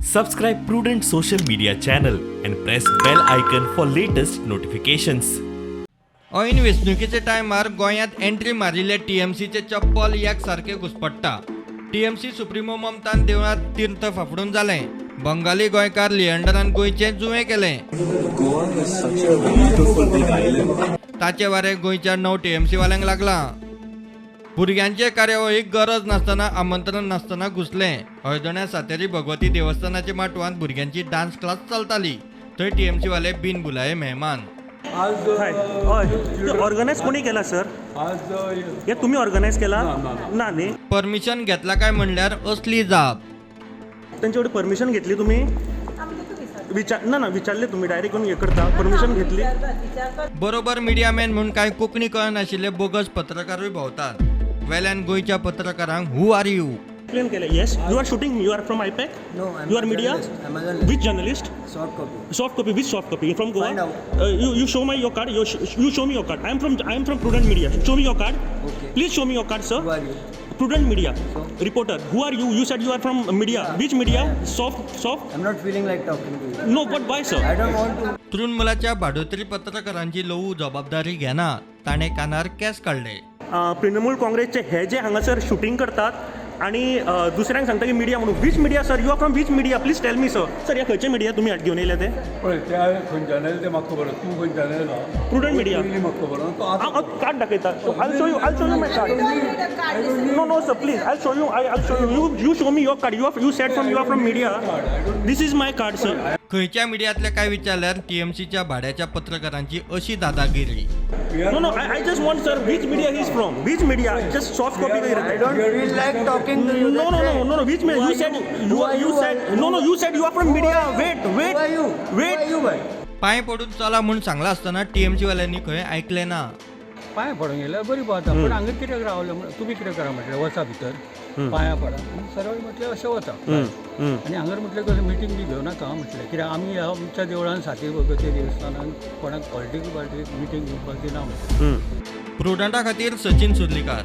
Subscribe Prudent Social Media channel and press bell icon for latest notifications. ऐन वेंचणुकेच्या टायमार गोंयांत एंट्री मारिल्ले टीएमसीचे चप्पल एक सारके घुसपडटा. टीएमसी सुप्रिमो ममतान देवळांत तीर्थ फाफडून जालें. बंगाली गोंयकार लिएंडरान गोंयचें जुवें केलें. Goa is such a beautiful big island. ताचे वारें गोंयच्या 9 टीएमसी वाल्यांक लागलां. भुरग्यांचे कार्यावळीक गरज नासतना, आमंत्रण नासतना घुसलें. हळदोण्या सातेरी भगवती देवस्थानाच्या माटवांत भुरग्यांची डान्स क्लास चलताली, थंय टीएमसी वाले बिन बुलाये मेहमान. आज हय हय, ऑर्गनायज कोणी केला सर? आज हे तुम्ही ऑर्गनायज केला? ना, ना. ना न्ही. परमिशन घेतला काय म्हणल्यार असली जाप. तेंचे कडेन परमिशन घेतली तुमी? विचार ना ना विचारले तुमी? डायरेक्ट येवन हे करता, परमिशन घेतली? बरोबर मिडियामॅन म्हूण कांय कोंकणी कळनाशिल्ले बोगस पत्रकारूय भोंवतात. वेल्यान गोंयच्या पत्रकारांक हू are you? Explain केलें. Yes, you are shooting, you are from I-PAC? No, I'm you are a media? Journalist. I'm a journalist. Which journalist? Soft copy. Soft copy, which soft copy? From Goa? Find out. You show me your card. You show me your card. I am from Prudent Media. Show me your card. Okay. Please show me your card, sir. Who are you? Prudent Media. So? Reporter. Who are you? You said you are from media. Which media? Soft, soft. I'm not feeling like talking to you. No, but why, sir? I don't want to. तृणमूलाच्या भाडोत्री पत्रकारांची ल्हवू जबाबदारी घेना. ताणें कानार केस काडले. तृणमूल काँग्रेसचे हे जे हांगासर shooting करतात आणि दुसऱ्यांक सांगता की मिडिया म्हणून. Which media, sir? You are from which media? Please tell me, sir. Sir, ह्या खंयचे मिडिया तुमी घेवन येयले ते? पळय, त्या खंयच्यान आयले ते म्हाका खबर ना. तूं खंयच्यान आयला? Prudent Media. पयलीं म्हाका खबर ना. तो हांव आतां हांव कार्ड दाखयता. I show you, I show you my card. No, sir, please. I'll show you. I'll show you. You show me your card. You said from you are from media. This is my card, sir. खंयच्या मिडियांतले काय विचारल्यार टीएमसीच्या भाड्याच्या पत्रकारांची अशी दादागिरी. No. I just want, sir, which media he is from? Which media? Just soft copy. I don't feel like talking to you. No, no, That's no, it. no, no. Which media? Who You are said you? you Who are you said no. You said you are from Who media. are you? Wait, Who wait, are you? Who wait. are you, boy? पांय पडून चला म्हूण सांगलां आसतना TMC वाल्यांनी खंय आयकलें ना. पांय पडूंक गेल्यार बरी बात आहा, पूण हांगा कित्याक रावले म्हण तुमी कितें करा म्हटलें, वचा भितर, पांयां पडा आनी सरळ म्हटलें अशें वता. आनी हांगर म्हटलें कसलें मिटींग बी घेवं नाका म्हटलें, कित्याक आमी ह्या आमच्या देवळान सातेरी भगवती देवस्थानान कोणाक पॉलिटिकल पार्टीक मिटींग घेवपाक दिना म्हटलें. प्रुडंटा खातीर सचिन सुर्लीकार.